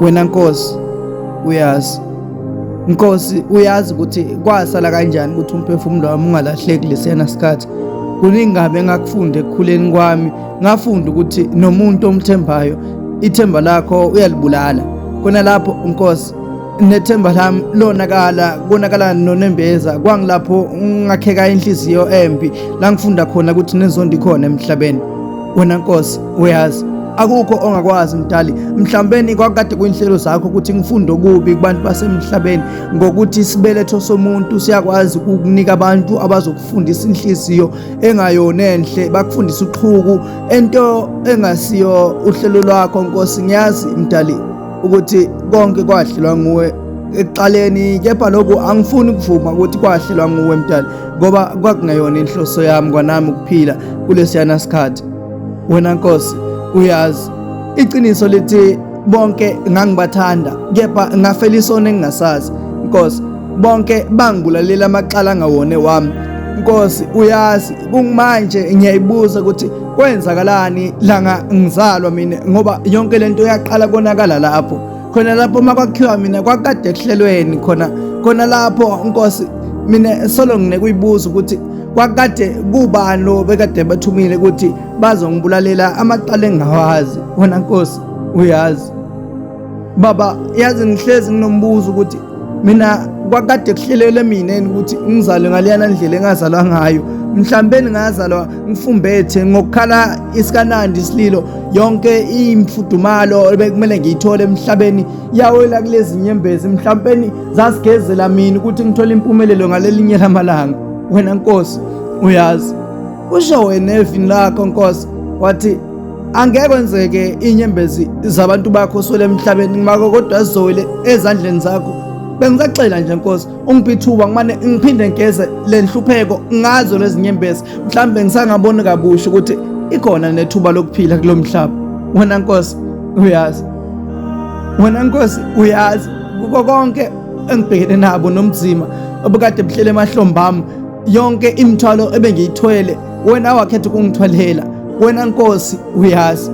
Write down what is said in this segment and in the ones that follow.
Wena Nkosi uyazi. Nkosi uyazi ukuthi kwasala kanjani ukuthi umphefumulo wami ungalahleki lesiyana sikhathi. Kuningi kabi engakufunda ekukhuleni kwami, ngafunda ukuthi nomuntu omthembayo ithemba lakho uyalibulala. Khona lapho Nkosi nethemba lami lonakala, konakala nonembeza, kwangilapho ngakheka inhliziyo embi la ngifunda khona ukuthi nenzondo ikhona emhlabeni. Wena Nkosi uyazi, akukho ongakwazi Mdali. Mhlawumbeni kwakade kuyinhlelo zakho ukuthi ngifunde okubi kubantu basemhlabeni, ngokuthi isibeletho somuntu siyakwazi ukukunika abantu abazokufundisa inhliziyo engayona enhle, bakufundisa uqhuku ento engasiyo uhlelo lwakho Nkosi. Ngiyazi Mdali ukuthi konke kwahlelwa nguwe ekuqaleni, kepha lokhu angifuni ukuvuma ukuthi kwahlelwa nguwe Mdali, ngoba kwakungeyona inhloso yami kwanami ukuphila kulesiyana sikhathi. Wena Nkosi uyazi, iqiniso lithi bonke ngangibathanda, kepha ngafela isono engingasazi. Nkosi, bonke bangibulalela amacala angawona wami. Nkosi uyazi, kungimanje ngiyayibuza ukuthi kwenzakalani langa ngizalwa mina, ngoba yonke lento yaqala konakala lapho. Khona lapho makwakhiwa mina kwakade kuhlelweni khona khona lapho Nkosi, mina solo nginekuyibuza ukuthi kwakade kubani lo bekade bathumile ukuthi bazongibulalela amacala engingawazi. Wena Nkosi uyazi Baba, yazi ngihlezi nginombuzo ukuthi mina kwakade kuhlelele mina ukuthi ngizalwe ngaleyana ndlela engazalwa ngayo. Mhlawumbe ngazalwa ngifumbethe ngokukhala isikanandi isililo, yonke imfudumalo ebekumele ngiyithole emhlabeni yawela kulezi nyembezi. Mhlawumbe zasigezela mina ukuthi ngithole impumelelo ngalelinye lamalanga. Wena Nkosi uyazi, usho wena evini lakho Nkosi, wathi angeke kwenzeke inyembezi zabantu bakho oswele emhlabeni ngimako, kodwa zizowele ezandleni zakho. Bengisaxela nje Nkosi, ungiphe ithuba ngimane ngiphinde ngigeze le nhlupheko ngazo lezi nyembezi, mhlawumbe ngisangaboni kabusha ukuthi ikhona nethuba lokuphila kulo mhlaba. Wena Nkosi uyazi, wena Nkosi uyazi kuko konke engibhekene nabo nomzima obukade buhlele emahlombe ami, yonke imithwalo ebengiyithwele wena wakhetha ukungithwalela. Wena Nkosi uyazi,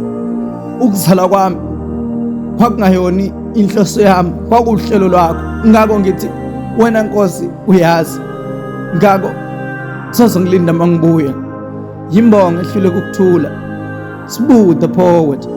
ukuzalwa kwami kwakungayona inhloso yami, kwakuwuhlelo lwakho. Ngakho ngithi wena Nkosi uyazi, ngakho sozongilinda mangibuya. Yimbongo ehlule ukuthula. Sibu the poet.